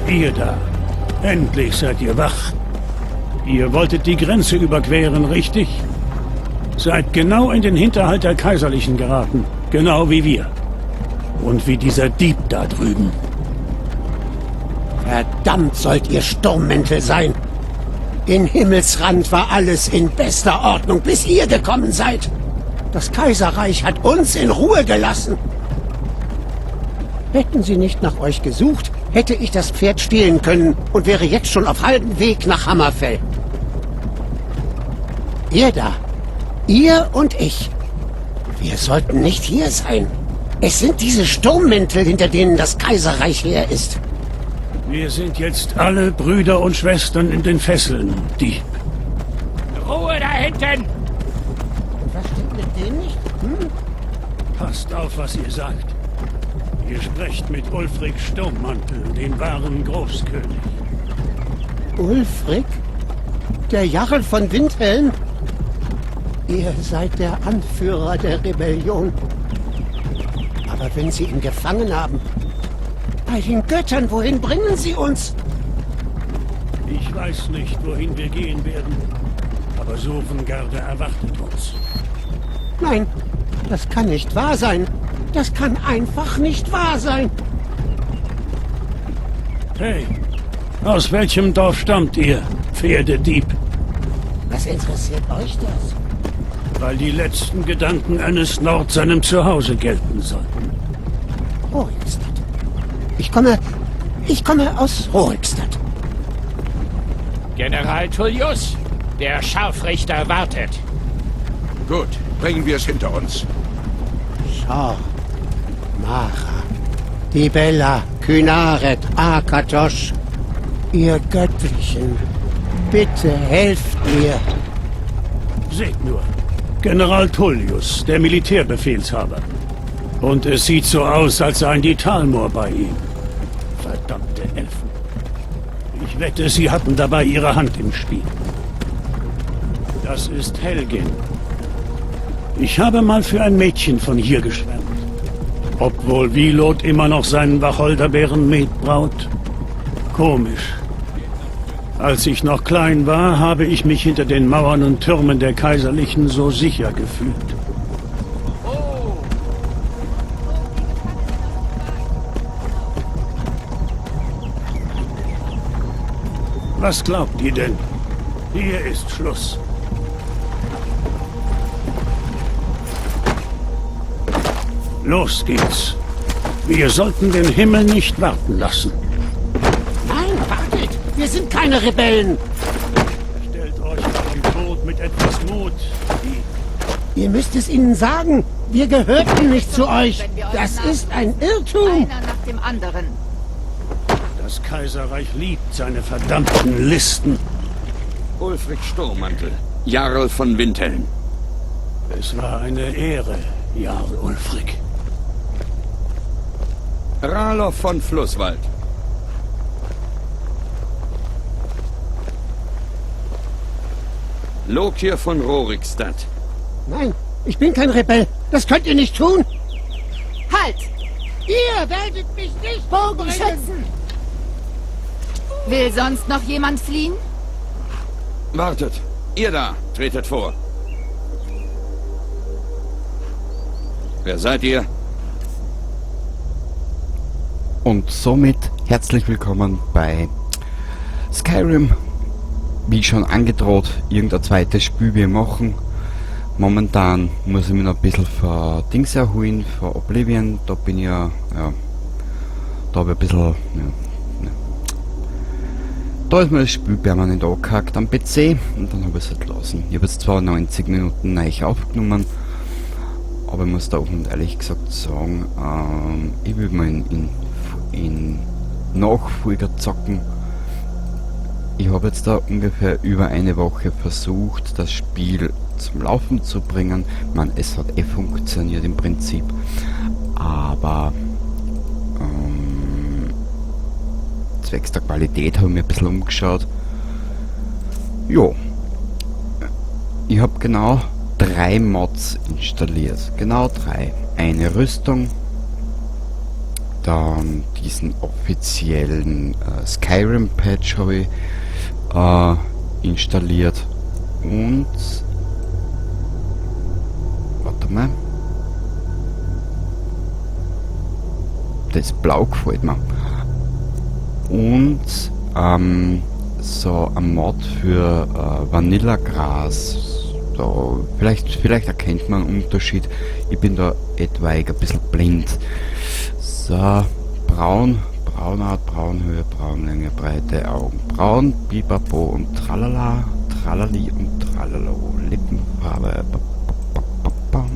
Ihr da. Endlich seid ihr wach. Ihr wolltet die Grenze überqueren, richtig? Seid genau in den Hinterhalt der Kaiserlichen geraten. Genau wie wir. Und wie dieser Dieb da drüben. Verdammt sollt ihr Sturmmäntel sein. In Himmelsrand war alles in bester Ordnung, bis ihr gekommen seid. Das Kaiserreich hat uns in Ruhe gelassen. Hätten sie nicht nach euch gesucht, hätte ich das Pferd stehlen können und wäre jetzt schon auf halbem Weg nach Hammerfell. Ihr da, ihr und ich, wir sollten nicht hier sein. Es sind diese Sturmmäntel, hinter denen das Kaiserreich her ist. Wir sind jetzt alle Brüder und Schwestern in den Fesseln, Dieb. Ruhe da hinten! Und was stimmt mit denen nicht? Hm? Passt auf, was ihr sagt. Ihr sprecht mit Ulfric Sturmmantel, dem wahren Großkönig. Ulfric? Der Jarl von Windhelm? Ihr seid der Anführer der Rebellion. Aber wenn sie ihn gefangen haben... Bei den Göttern, wohin bringen sie uns? Ich weiß nicht, wohin wir gehen werden. Aber Sovngarde erwartet uns. Nein, das kann nicht wahr sein. Das kann einfach nicht wahr sein. Hey, aus welchem Dorf stammt ihr, Pferdedieb? Was interessiert euch das? Weil die letzten Gedanken eines Nord seinem Zuhause gelten sollten. Rorikstadt. Ich komme aus Rorikstadt. General Tullius, der Scharfrichter wartet. Gut, bringen wir es hinter uns. Schau. Mara, Dibella, Kynareth, Akatosh, ihr Göttlichen, bitte helft mir. Seht nur, General Tullius, der Militärbefehlshaber. Und es sieht so aus, als seien die Thalmor bei ihm. Verdammte Elfen. Ich wette, sie hatten dabei ihre Hand im Spiel. Das ist Helgin. Ich habe mal für ein Mädchen von hier geschwärmt. Obwohl Vilod immer noch seinen Wacholderbeeren-Met braut. Komisch. Als ich noch klein war, habe ich mich hinter den Mauern und Türmen der Kaiserlichen so sicher gefühlt. Was glaubt ihr denn? Hier ist Schluss. Los geht's. Wir sollten den Himmel nicht warten lassen. Nein, wartet! Wir sind keine Rebellen! Stellt euch eurem Tod mit etwas Mut. Ihr müsst es ihnen sagen. Wir gehörten nicht zu euch. Das ist ein Irrtum. Einer nach dem anderen. Das Kaiserreich liebt seine verdammten Listen. Ulfric Sturmmantel, Jarl von Windhelm. Es war eine Ehre, Jarl Ulfric. Ralof von Flusswald. Lokir von Rorikstadt. Nein, ich bin kein Rebell. Das könnt ihr nicht tun. Halt! Ihr werdet mich nicht umbringen. Bogenschützen! Will sonst noch jemand fliehen? Wartet. Ihr da, tretet vor. Wer seid ihr? Und somit herzlich willkommen bei Skyrim. Wie schon angedroht, irgendein zweites Spiel wir machen. Momentan muss ich mich noch ein bisschen von Dings erholen, von Oblivion. Da bin ich ja, ja, da hab ich ein bisschen, ja, ja. Da ist mir das Spiel permanent angehackt am PC und dann hab ich's halt gelassen. Ich hab jetzt zwar 90 Minuten neu aufgenommen, aber ich muss da offen und ehrlich gesagt sagen, ich will mal in Nachfolger zocken. Ich habe jetzt da ungefähr über eine Woche versucht, das Spiel zum Laufen zu bringen. Ich meine, es hat eh funktioniert im Prinzip, aber zwecks der Qualität habe ich mir ein bisschen umgeschaut. Jo. Ich habe genau 3 Mods installiert. Genau 3. Eine Rüstung, Dann diesen offiziellen Skyrim-Patch habe ich installiert. Und warte mal. Das Blau gefällt mir. Und so ein Mod für Vanillagras. So, vielleicht erkennt man einen Unterschied. Ich bin da etwaig ein bisschen blind. So, braun, Braunart, Braunhöhe, Braunlänge, Breite, Augen, braun, Bipapo und Tralala, Tralali und Tralalo, Lippenfarbe, ba, ba, ba, ba, bam.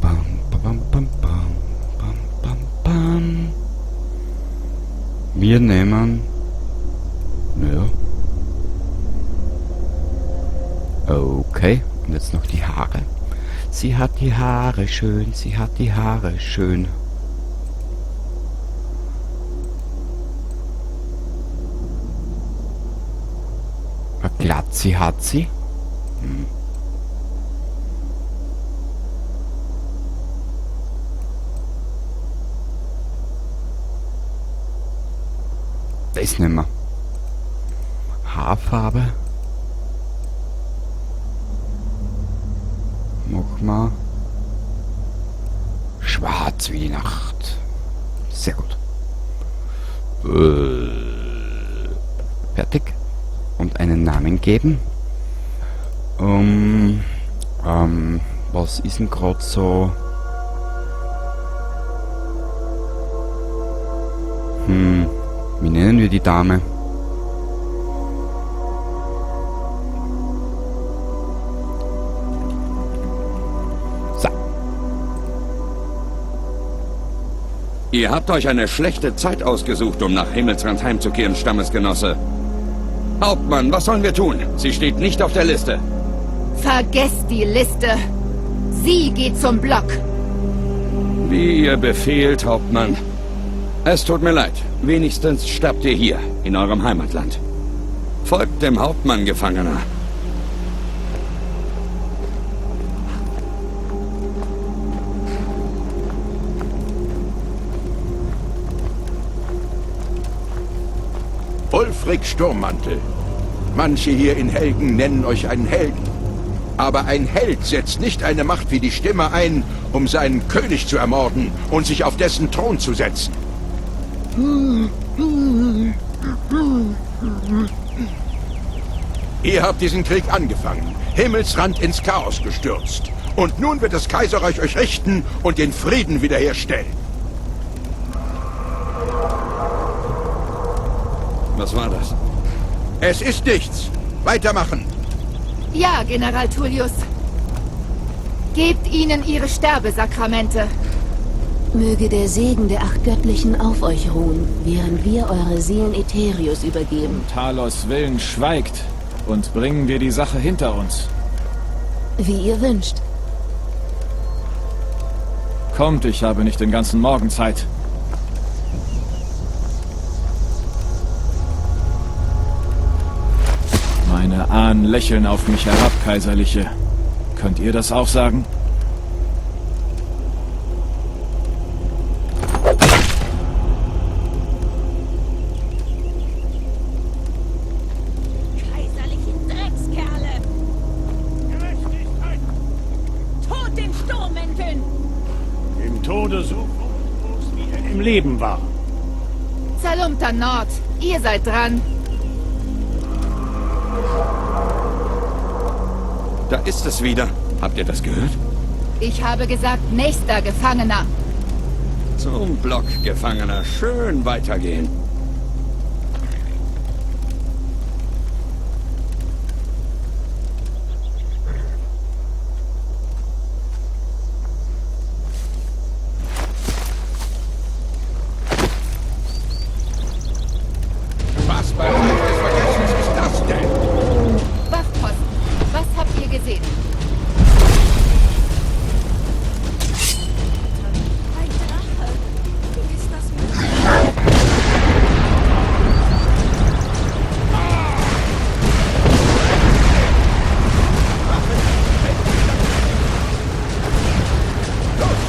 Bam, ba, bam, bam, bam, bam, bam, bam. Wir nehmen, naja. Okay, und jetzt noch die Haare. Sie hat die Haare schön, sie hat die Haare schön. Eine Glatze hat sie. Das nehmen wir. Haarfarbe. Mach mal. Schwarz wie die Nacht. Sehr gut. Fertig. Und einen Namen geben. Was ist denn grad so? Wie nennen wir die Dame? So. Ihr habt euch eine schlechte Zeit ausgesucht, um nach Himmelsrand heimzukehren, Stammesgenosse. Hauptmann, was sollen wir tun? Sie steht nicht auf der Liste. Vergesst die Liste. Sie geht zum Block. Wie ihr befehlt, Hauptmann. Es tut mir leid. Wenigstens sterbt ihr hier, in eurem Heimatland. Folgt dem Hauptmann, Gefangener. Ulfric Sturmmantel. Manche hier in Helgen nennen euch einen Helden. Aber ein Held setzt nicht eine Macht wie die Stimme ein, um seinen König zu ermorden und sich auf dessen Thron zu setzen. Ihr habt diesen Krieg angefangen, Himmelsrand ins Chaos gestürzt. Und nun wird das Kaiserreich euch richten und den Frieden wiederherstellen. Was war das? Es ist nichts. Weitermachen. Ja, General Tullius. Gebt ihnen ihre Sterbesakramente. Möge der Segen der 8 Göttlichen auf euch ruhen, während wir eure Seelen Aetherius übergeben. Um Talos Willen schweigt und bringen wir die Sache hinter uns. Wie ihr wünscht. Kommt, ich habe nicht den ganzen Morgen Zeit. Meine Ahnen lächeln auf mich herab, Kaiserliche. Könnt ihr das auch sagen? Kaiserlichen Dreckskerle! Gerechtigkeit! Tod den Sturmmänteln! Im Tode so furchtlos, wie er im Leben war. Zalumta Nord, ihr seid dran. Da ist es wieder. Habt ihr das gehört? Ich habe gesagt, nächster Gefangener. Zum Block, Gefangener. Schön weitergehen. Was beim Reich des Vergessens ist das denn? Wachposten, was habt ihr gesehen? Ein Drache! Wie ist das möglich? Los!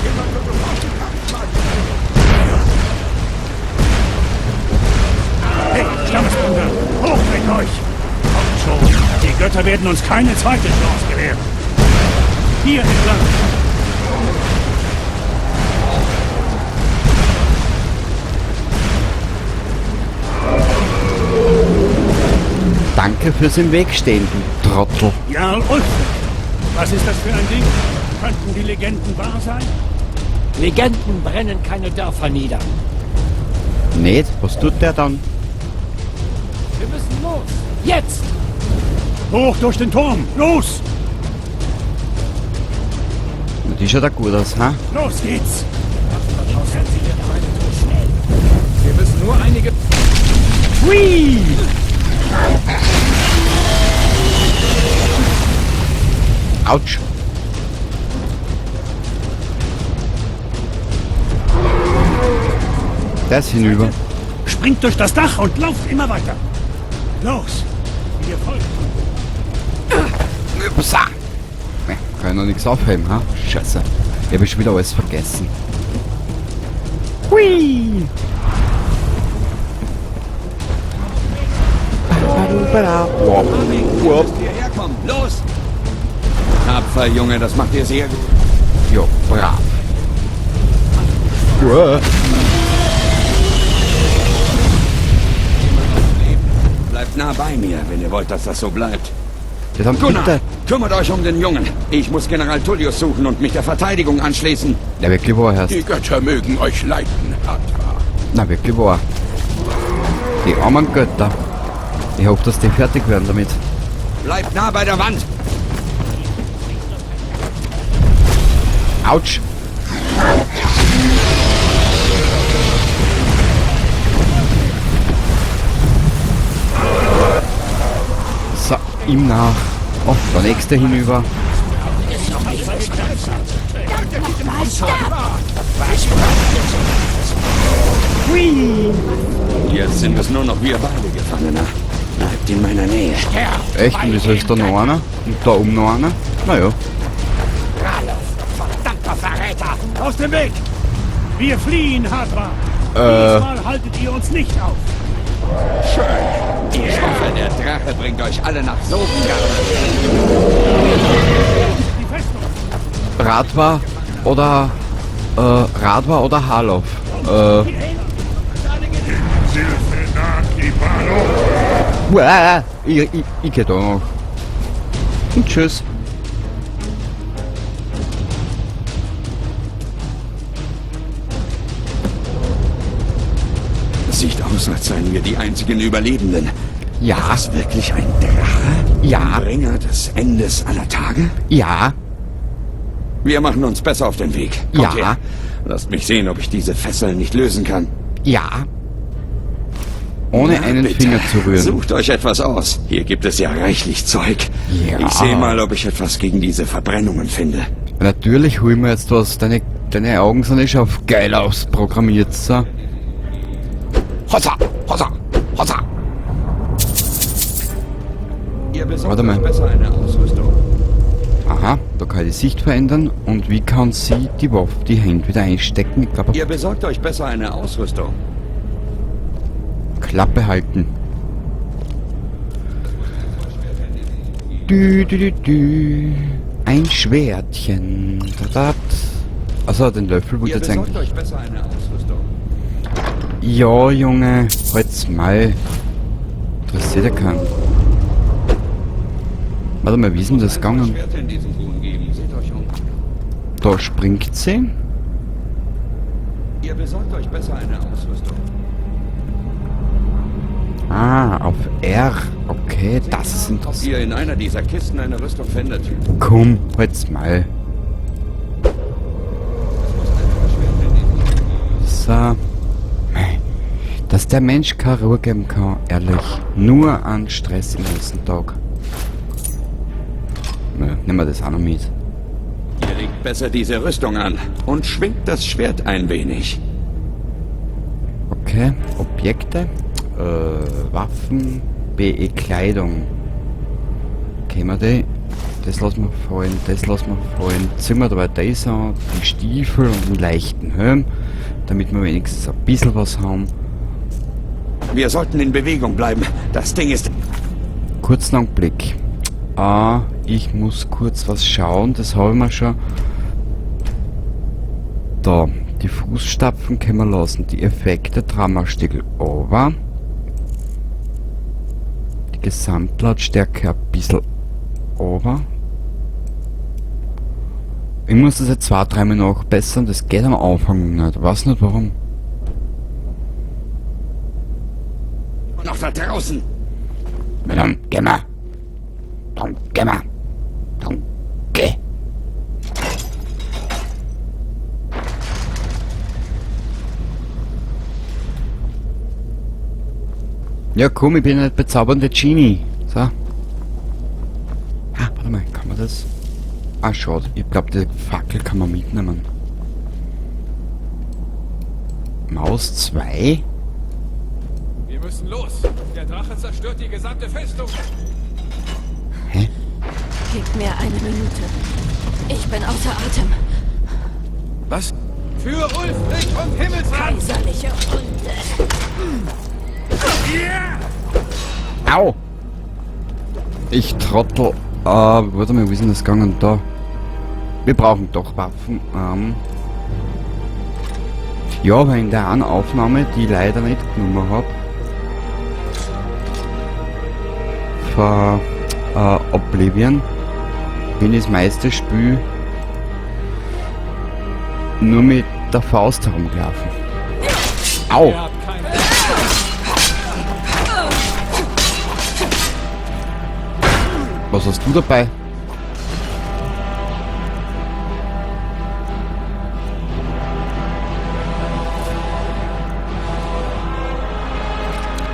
Jemand wird sofort die Kampfmarsch! werden uns keine zweite Chance gewähren. Hier entlang. Danke fürs im Weg stehen, du Trottel. Jarl Ulfric, was ist das für ein Ding? Könnten die Legenden wahr sein? Legenden brennen keine Dörfer nieder. Nicht? Was tut der dann? Wir müssen los. Jetzt! Hoch durch den Turm! Los! Na, die schaut auch gut aus, ha? Los geht's! Wir müssen nur einige... Hui! Autsch! Der ist hinüber. Springt durch das Dach und lauft immer weiter. Los! Wir folgen. Upsa. Ne, kann ich noch nichts aufheben, ha? Scheiße. Ich hab schon wieder alles vergessen. Hui! Ihr müsst hierher kommen. Los! Tapfer, Junge, das macht ihr sehr gut. Jo, brav. Uah. Bleibt nah bei mir, wenn ihr wollt, dass das so bleibt. Ja, dann Gunnar, bitte. kümmert euch um den Jungen. Ich muss General Tullius suchen und mich der Verteidigung anschließen. Ja, wirklich wahr, Herr. Die Götter mögen euch leiten, Hadvar. Na, wirklich wahr. Die armen Götter. Ich hoffe, dass die fertig werden damit. Bleibt nah bei der Wand. Autsch. So, ihm nach. Oh, der nächste hinüber. Jetzt sind es nur noch wir beide, Gefangener. Bleibt in meiner Nähe. Echt? Und wieso ist da noch einer? Und da oben noch einer? Naja. Verdammter Verräter! Aus dem Weg! Wir fliehen, Hadvar! Diesmal haltet ihr uns nicht auf! Schön. Ich hoffe, der Drache bringt euch alle nach Sovngarde. Die Festung! Radwa oder Radwa oder Harloff. Uah, ich geh da noch. Und tschüss. Es sieht aus, als seien wir die einzigen Überlebenden. Ja. War das wirklich ein Drache? Ja. Ein Bringer des Endes aller Tage? Ja. Wir machen uns besser auf den Weg. Kommt Ja. her. Lasst mich sehen, ob ich diese Fesseln nicht lösen kann. Ja. Ohne Na, einen bitte. Finger zu rühren. Sucht euch etwas aus. Hier gibt es ja reichlich Zeug. Ja. Ich sehe mal, ob ich etwas gegen diese Verbrennungen finde. Natürlich holen wir jetzt was. Deine Augen sind eh schon auf geil ausprogrammiert. So. Hossa! Hossa! Hossa! Ihr besorgt Warte mal. euch besser eine Ausrüstung. Aha, da kann ich die Sicht verändern. Und wie kann sie die Waffe, die Hände wieder einstecken? Ich glaube, Ihr besorgt euch besser eine Ausrüstung. Klappe halten. Dü, dü, dü, dü. Ein Schwertchen. Da, da. Also den Löffel wollte Ihr ich jetzt besorgt eigentlich. euch besser eine Ausrüstung. Ja, Junge, halt's mal. Interessiert ja keinen. Warte mal, wie ist denn das gegangen? Schwerter in diesen Truhen geben. Seht euch um. Da springt sie. Ihr besorgt euch besser eine Ausrüstung. Ah, auf R. Okay, das ist Ob interessant. ihr in einer dieser Kisten eine Rüstung findet. Komm, halt's mal. So. Dass der Mensch keine Ruhe geben kann, ehrlich. Nur an Stress den ganzen Tag. Na, nehmen wir das auch noch mit. Ihr legt besser diese Rüstung an und schwingt das Schwert ein wenig. Okay, Objekte, Waffen, BE Kleidung. Können wir die? Das lassen wir fallen, das lassen wir fallen. Ziehen wir dabei das an, die Stiefel und einen leichten Helm, damit wir wenigstens ein bisschen was haben. Wir sollten in Bewegung bleiben. Das Ding ist... Kurzen Augenblick. Ah, ich muss kurz was schauen, das habe ich mir schon. Da, die Fußstapfen können wir lassen, die Effekte Drama-Stickel over. Die Gesamtlautstärke ein bisschen over. Ich muss das jetzt 2, 3 Mal nachbessern, das geht am Anfang nicht. Ich weiß nicht warum. Noch da draußen! Na dann, geh mal! Dann geh mal! Dann geh! Ja komm, ich bin nicht bezaubernde Genie. So. Ah, warte mal, kann man das? Ah, schade. Ich glaub, die Fackel kann man mitnehmen. Maus 2? Wir müssen los. Der Drache zerstört die gesamte Festung. Hä? Gib mir eine Minute. Ich bin außer Atem. Was? Für Ulfric und Himmelsrand! Kaiserliche Hunde! Au! Ich Trottel. Warte mal, wo ist denn das gegangen? Da. Wir brauchen doch Waffen. Ja, aber in der einen Aufnahme, die ich leider nicht genommen hab, von Oblivion, bin ich das meiste Spiel nur mit der Faust herumgelaufen. Au! Was hast du dabei?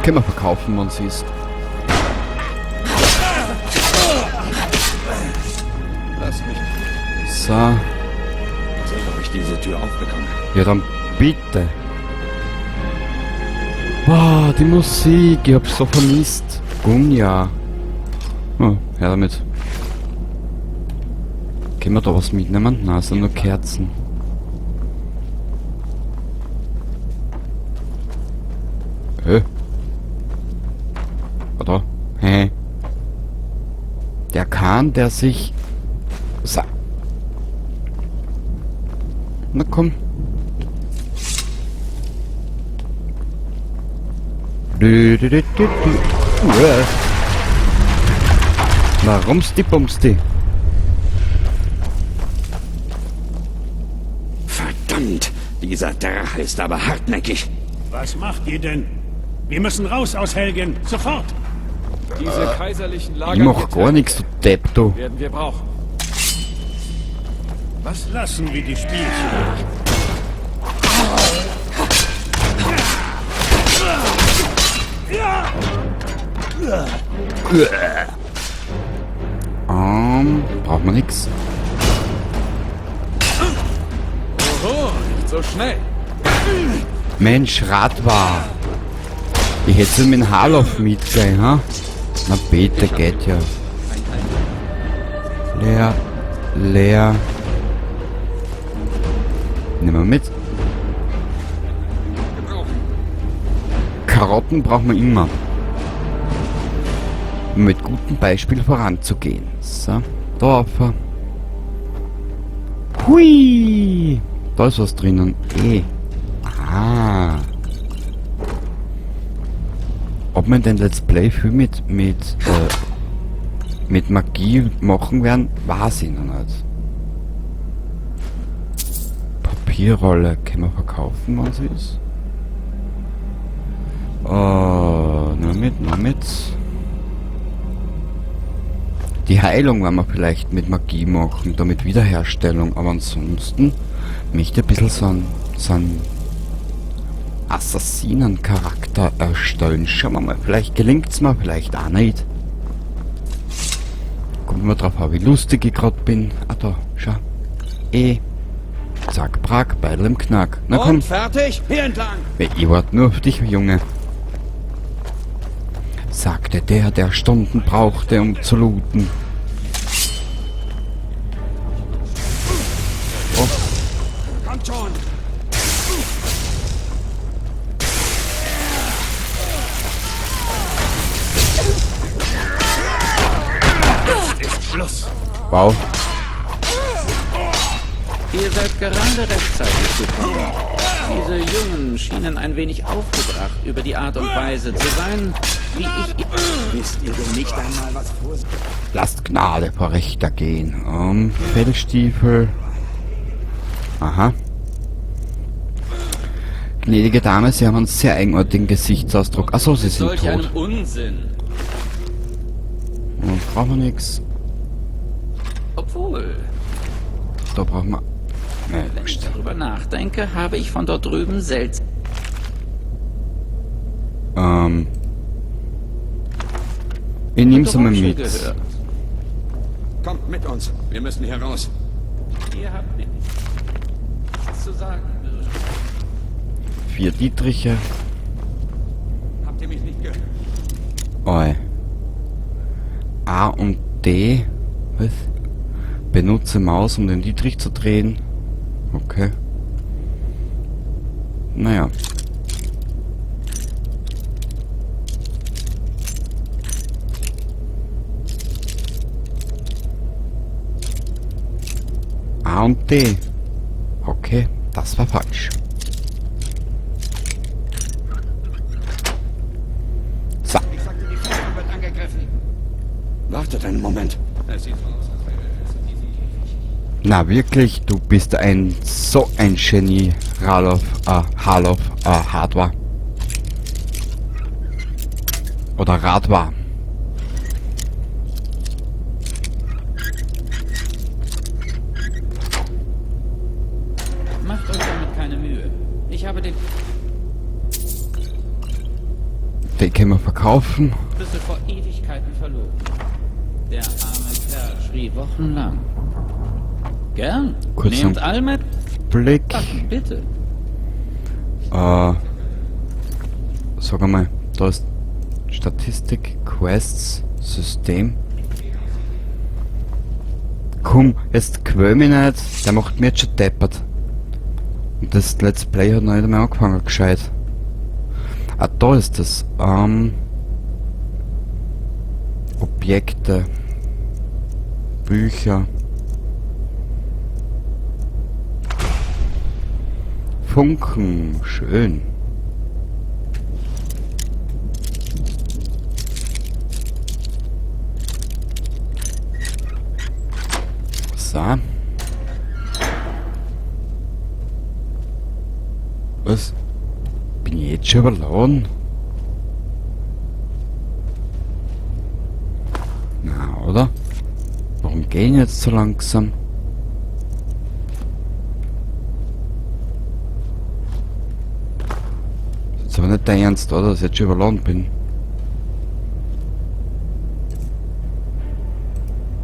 Können wir verkaufen, wenn sie ist. Lass mich. So. Sehen, ob ich diese Tür aufbekomme. Ja, dann bitte. Boah, die Musik, ich hab's so vermisst. Gunja. Oh, her damit. Können wir da was mitnehmen? Nein, es sind nur Kerzen. Hä? Oder? Hä? Der Kahn, der sich... So. Na komm. Du, du, du, du, du. Uah. Na, rumsti bumsti. Verdammt, dieser Drache ist aber hartnäckig. Was macht ihr denn? Wir müssen raus aus Helgen, sofort! Diese kaiserlichen Lager Ich mach gar nichts, du Depp, du. Werden wir brauchen. Was lassen wir die Spielchen? Braucht man nix. Oho, nicht so schnell. Mensch, Radwa. Ich hätte mit dem Harloff mitgehen, ha? Na bitte, geht ja. Leer, leer. Nehmen wir mit. Karotten brauchen wir immer. Um mit gutem Beispiel voranzugehen. So, da auf. Hui! Da ist was drinnen. Ah. Ob wir denn Let's Play viel mit Magie machen werden, weiß ich noch nicht. Papierrolle können wir verkaufen, wenn sie ist. Oh, nur mit, nur mit. Die Heilung werden wir vielleicht mit Magie machen, damit Wiederherstellung, aber ansonsten möchte ich ein bisschen so einen Assassinencharakter erstellen. Schauen wir mal, vielleicht gelingt's mir, vielleicht auch nicht. Kommt immer drauf an, wie lustig ich grad bin. Ah da, schau. Zack, brack, Beidel im Knack. Na komm. Und fertig, hier entlang. Ich warte nur auf dich, Junge. Sagte der, der Stunden brauchte, um zu looten. Oh. Kommt schon. Wow. Ihr seid gerade rechtzeitig gekommen. Diese Jungen schienen ein wenig aufgebracht über die Art und Weise zu sein, wie ich... Wisst ihr denn nicht einmal, was vor... Lasst Gnade vor Recht ergehen. Fellstiefel. Aha. Gnädige Dame, Sie haben einen sehr eigenartigen Gesichtsausdruck. Achso, Sie sind Solch tot. einen Unsinn. Und brauchen wir nichts. Obwohl... Da brauchen wir... Nee, wenn ich darüber nachdenke, habe ich von dort drüben seltsam... Ich nehm's einmal mit. Gehört. Kommt mit uns. Wir müssen hier raus. Ihr habt nichts zu sagen. 4 Dietriche. Habt ihr mich nicht gehört? Oi. A und D. Was? Benutze Maus, um den Dietrich zu drehen. Okay. Naja. A und D. Okay, das war falsch. So. Ich sagte, die Festung wird angegriffen. Wartet einen Moment. Es sieht aus, als wäre es in diesem Käfig. Na wirklich, du bist ein so ein Genie, Ralof, Harloff, Hardwar. Oder Radwa. Macht euch damit keine Mühe. Ich habe den... Den können wir verkaufen. Schlüssel vor Ewigkeiten verloren. Der arme Kerl schrie wochenlang. Gern. Kurz Nehmt all mit. Blick. Ach, bitte. Sag einmal, da ist Statistik, Quests, System. Komm, jetzt quäl mich nicht. Der macht mir jetzt schon deppert. Und das Let's Play hat noch nicht einmal angefangen, gescheit. Ah, da ist das. Objekte. Bücher. Funken. Schön. So. Was? Bin ich jetzt schon überladen? Na, oder? Warum gehen jetzt so langsam? Das ist aber nicht dein Ernst, oder? Dass ich jetzt schon überladen bin.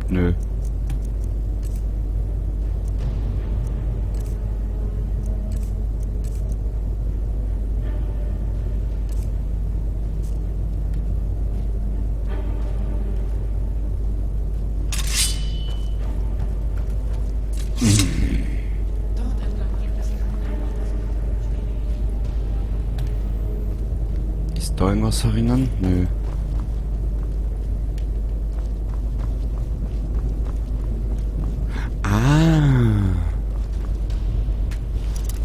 Nö. Ist da irgendwas erinnern? Nö. Ah.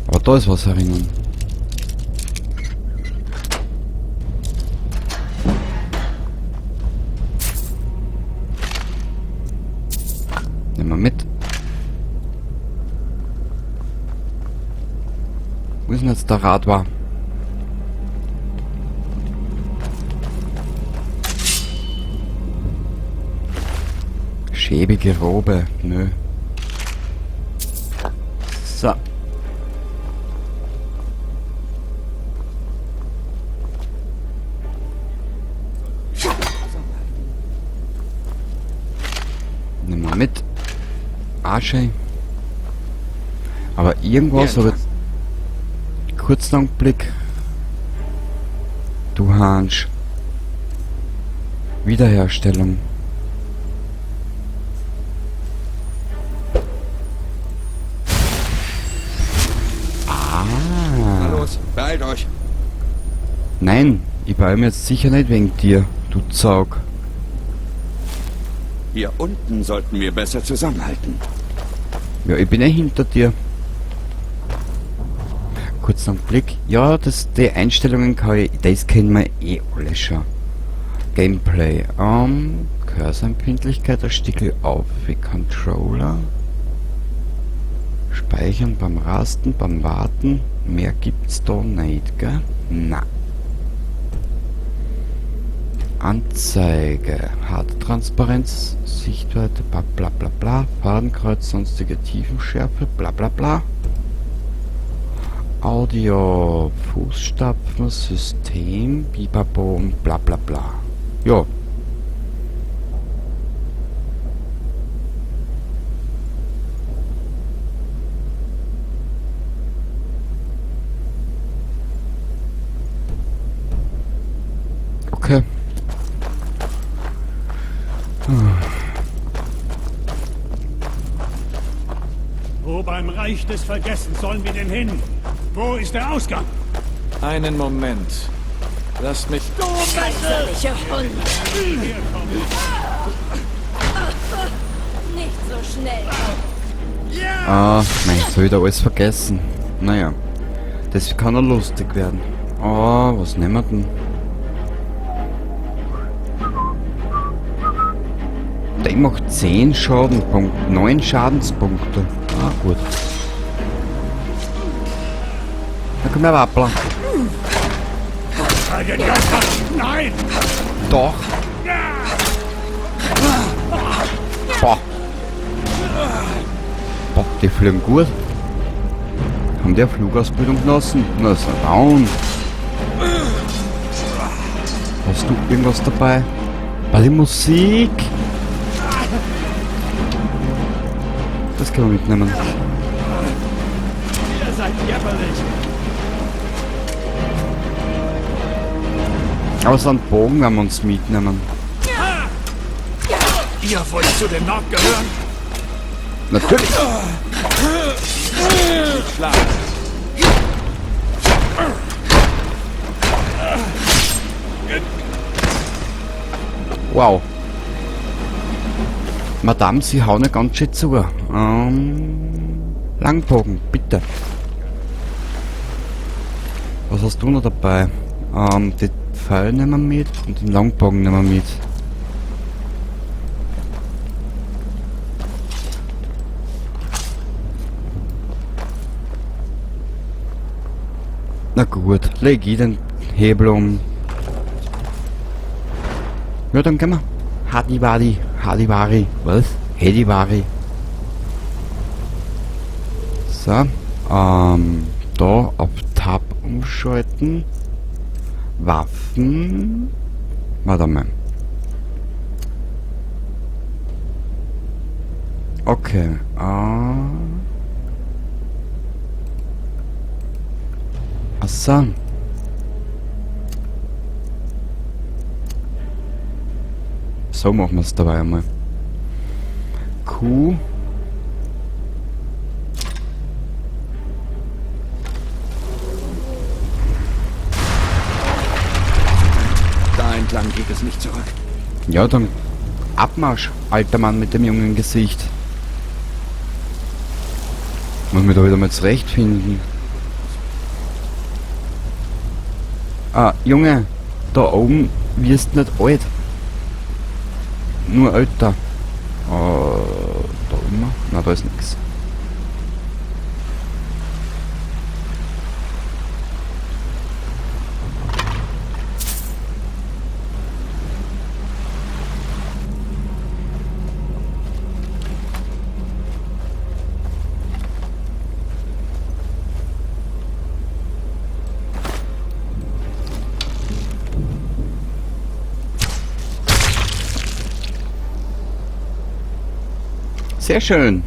Aber da ist was erinnern. Nehmen wir mit. Wo ist denn jetzt der Radwa? Schäbige Robe, nö. So. Nimm mal mit. Arschei. Aber irgendwas habe ich... Kurzen Augenblick. Du Hansch. Wiederherstellung. Ah. Na los, beeilt euch. Nein, ich beeile mich jetzt sicher nicht wegen dir, du Zaug. Hier unten sollten wir besser zusammenhalten. Ja, ich bin ja hinter dir. Kurz noch einen Blick. Ja, die Einstellungen kann ich, das kennen wir eh alle schon. Gameplay. Cursor-Empfindlichkeit, ein Stickel auf wie Controller. Speichern beim Rasten, beim Warten. Mehr gibt's da nicht, gell? Na. Anzeige, Hardtransparenz, Sichtweite, bla bla bla bla, Fadenkreuz, sonstige Tiefenschärfe, bla bla bla. Audio, Fußstapfen, System, Bibabo und bla bla bla. Ja. Okay. Wo beim Reich des Vergessens sollen wir denn hin? Wo ist der Ausgang? Einen Moment. Lasst mich... Du kaiserliche Hunde! Nicht so schnell. Ah, nein, jetzt hab ich da alles vergessen. Naja, das kann auch lustig werden. Oh, was nehmen wir denn? Der macht 10 Schadenpunkte, 9 Schadenspunkte. Ah, gut. Na komm her, Wappler. Nein! Doch! Boah! Boah, die fliegen gut. Haben die eine Flugausbildung genossen? Na, ist ein down. Hast du irgendwas dabei? Bei der Musik! Das können wir mitnehmen. Ihr seid jämmerlich. Aber so einen Bogen werden wir uns mitnehmen. Ihr wollt zu den Nord gehören? Natürlich! Wow. Madame, Sie hauen ja ganz schön zu. Langbogen, bitte. Was hast du noch dabei? Die Pfeil nehmen wir mit und den Langbogen nehmen wir mit. Na gut, leg ich den Hebel um. Ja, dann gehen wir. Hadiwadi, Hadiwari, was? Hediwari. So, da auf Tab umschalten. Waffen. Warte mal. Okay, Ach so. So machen wir's dabei einmal. Q. Da entlang geht es nicht zurück. Ja, dann Abmarsch, alter Mann mit dem jungen Gesicht. Muss mich da wieder mal zurechtfinden. Ah, Junge, da oben wirst nicht alt. Nur älter. Da oben? Na, da ist nix. Sehr schön.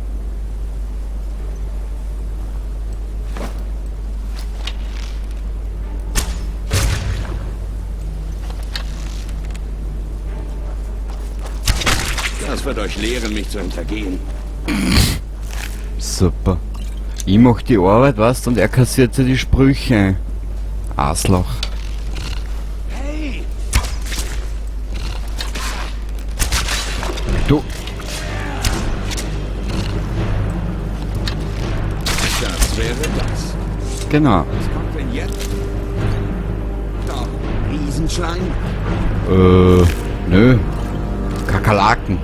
Das wird euch lehren, mich zu hintergehen. Super. Ich mach die Arbeit, weißt, und er kassiert sich die Sprüche. Arschloch. Hey! Du. Das wäre das. Genau. Was kommt denn jetzt? Doch, Riesenschlangen? Nö. Kakerlaken.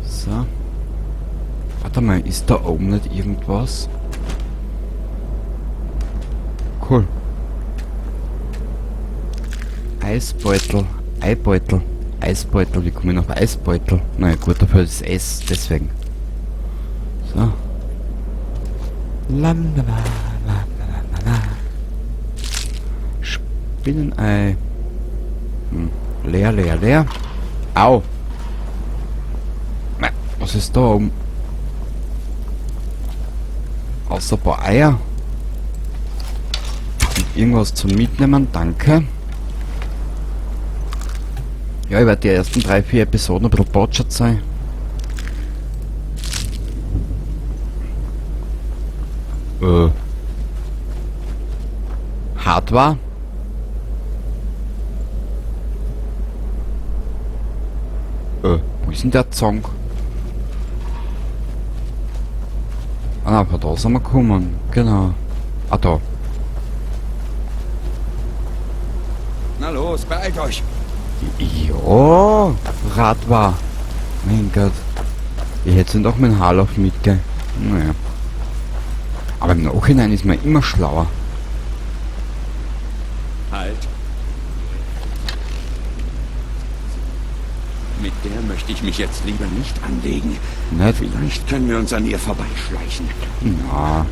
So. Warte mal, ist da oben nicht irgendwas? Cool. Eisbeutel, Eibeutel, Eisbeutel, wie komme ich noch auf Eisbeutel? Na ja, gut, dafür ist S, deswegen. So. La, la, la, la, la, la, la. Spinnenei. Leer, leer, leer. Au! Na, was ist da oben? Außer ein paar Eier. Und irgendwas zum Mitnehmen, danke. Ja, ich werde die ersten 3, 4 Episoden ein bisschen botschert sein. Hardware? Wo ist denn der Zong? Ah, na, von da sind wir gekommen. Genau. Ah, da. Na los, beeilt euch! Ja, Radwa. Mein Gott. Ich hätte doch meinen Haarlauf mitgehen. Naja. Aber im Nachhinein ist man immer schlauer. Halt. Mit der möchte ich mich jetzt lieber nicht anlegen. Nicht? Vielleicht können wir uns an ihr vorbeischleichen. Na.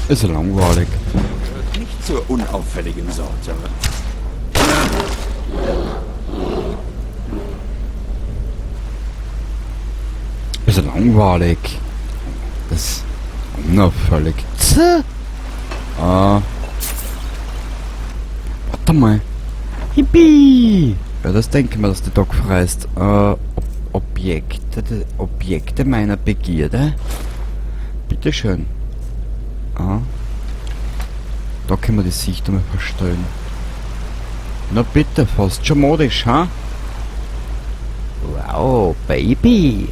Ist ja langweilig. Gehört nicht zur unauffälligen Sorte. Ist ja langweilig. Das ist unauffällig. Tse. Warte mal. Hippie! Ja, das denke ich mir, dass die Dog freist. Objekte meiner Begierde. Bitteschön. Ah. Da können wir die Sicht einmal verstellen. Na bitte, fast schon modisch, ha? Wow, Baby!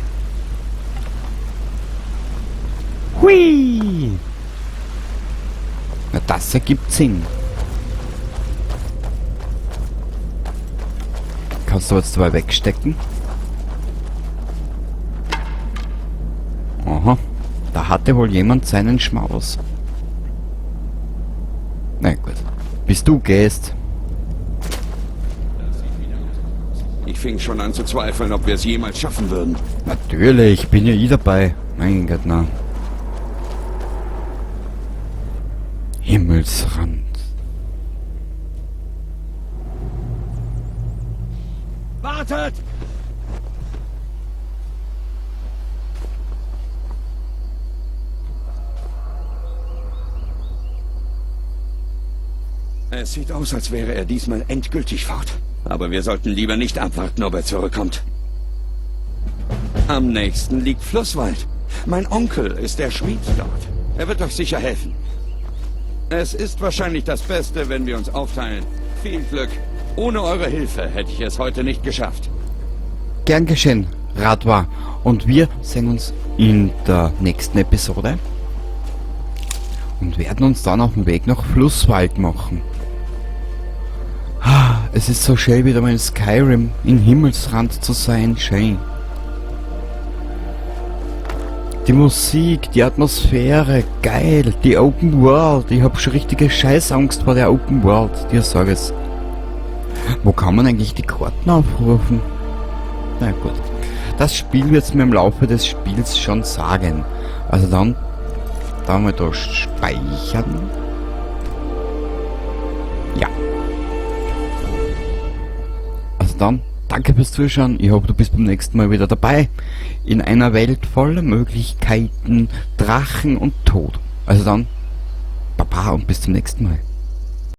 Hui! Na, das ergibt Sinn. Kannst du jetzt zwei wegstecken? Aha. Da hatte wohl jemand seinen Schmaus. Na gut. Bis du gehst. Ich fing schon an zu zweifeln, ob wir es jemals schaffen würden. Natürlich, bin ja ich dabei. Mein Gott, na. Himmelsrand. Wartet! Es sieht aus, als wäre er diesmal endgültig fort. Aber wir sollten lieber nicht abwarten, ob er zurückkommt. Am nächsten liegt Flusswald. Mein Onkel ist der Schmied dort. Er wird euch sicher helfen. Es ist wahrscheinlich das Beste, wenn wir uns aufteilen. Viel Glück. Ohne eure Hilfe hätte ich es heute nicht geschafft. Gern geschehen, Radwa. Und wir sehen uns in der nächsten Episode. Und werden uns dann auf den Weg nach Flusswald machen. Es ist so schön, wieder mal in Skyrim in Himmelsrand zu sein. Schön. Die Musik, die Atmosphäre, geil. Die Open World. Ich hab schon richtige Scheißangst vor der Open World. Dir sag ich's. Wo kann man eigentlich die Karten aufrufen? Na gut. Das Spiel wird's mir im Laufe des Spiels schon sagen. Also dann, da mal da speichern. Ja. Also dann, danke fürs Zuschauen. Ich hoffe, du bist beim nächsten Mal wieder dabei. In einer Welt voller Möglichkeiten, Drachen und Tod. Also dann, Baba und bis zum nächsten Mal.